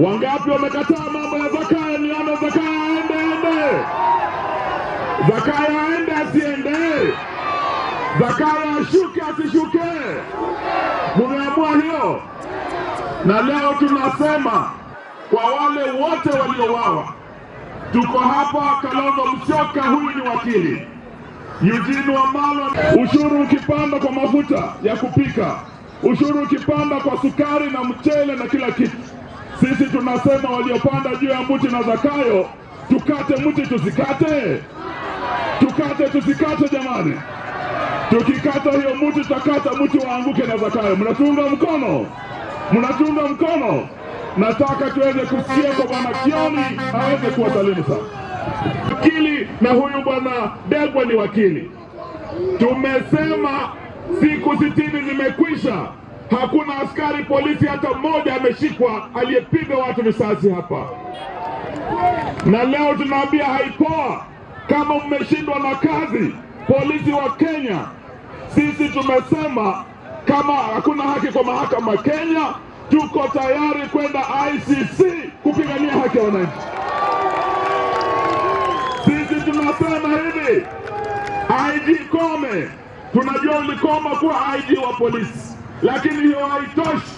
Wangapi wamekataa mambo ya Zakayo? Nione Zakayo aende, aende. Zakayo aende, asiende? Zakayo ashuke, asishuke? Mumeamua hiyo? Na leo tunasema kwa wale wote waliouawa, tuko hapa. Kalonzo Musyoka, huyu ni wakili. Eugene Wamalwa, ushuru ukipanda kwa mafuta ya kupika, ushuru ukipanda kwa sukari na mchele na kila kitu, sisi tunasema waliopanda juu ya mti na Zakayo, tukate mti tusikate? Tukate tusikate, jamani? Tukikata hiyo mti, tutakata mti waanguke na Zakayo. Mnatunga mkono? Mnatunga mkono? Nataka tuweze kusikia kwa Bwana Kioni aweze kuwasalimu sana. Wakili na huyu Bwana Ndegwa ni wakili. Tumesema siku 60 zimekwisha, hakuna askari polisi hata mmoja ameshikwa aliyepiga watu risasi hapa. Na leo tunaambia IPOA, kama mmeshindwa na kazi, polisi wa Kenya, sisi tumesema kama hakuna haki kwa mahakama Kenya, tuko tayari kwenda ICC kupigania haki ya wananchi. Sisi tunasema hivi, IG Koome, tunajua ulikoma kuwa IG wa polisi, lakini hiyo haitoshi.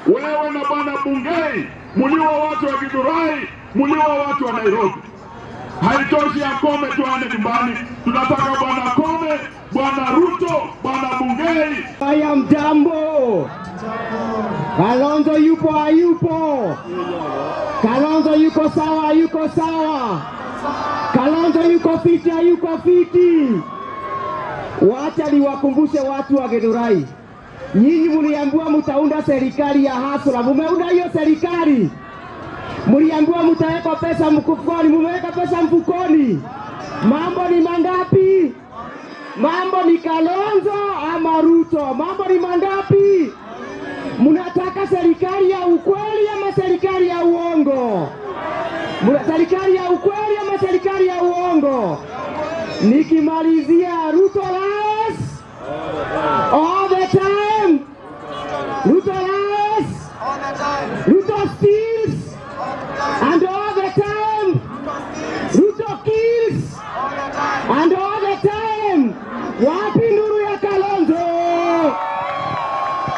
Wewe na Bwana Bungei muliua watu wa Githurai, muliua watu wa Nairobi. Haitoshi ya Koome tu aende nyumbani, tunataka Bwana Koome, Bwana Ruto, Bwana Bungei. Haya, mjambo. Kalonzo yupo hayupo? Kalonzo yuko sawa, hayuko sawa? Kalonzo yuko fiti, hayuko fiti? Wacha niwakumbushe watu wa Githurai, nyinyi muliambiwa mtaunda serikali ya hustler, mumeunda hiyo serikali? Muliambiwa mutaweka pesa mfukoni, mumeweka pesa mfukoni? Mambo ni mangapi? Mambo ni Kalonzo ama Ruto? Mambo ni mangapi? Mnataka serikali ya ukweli ama serikali ya uongo? Muna serikali ya ukweli ama serikali ya uongo? Nikimalizia, Ruto lies, all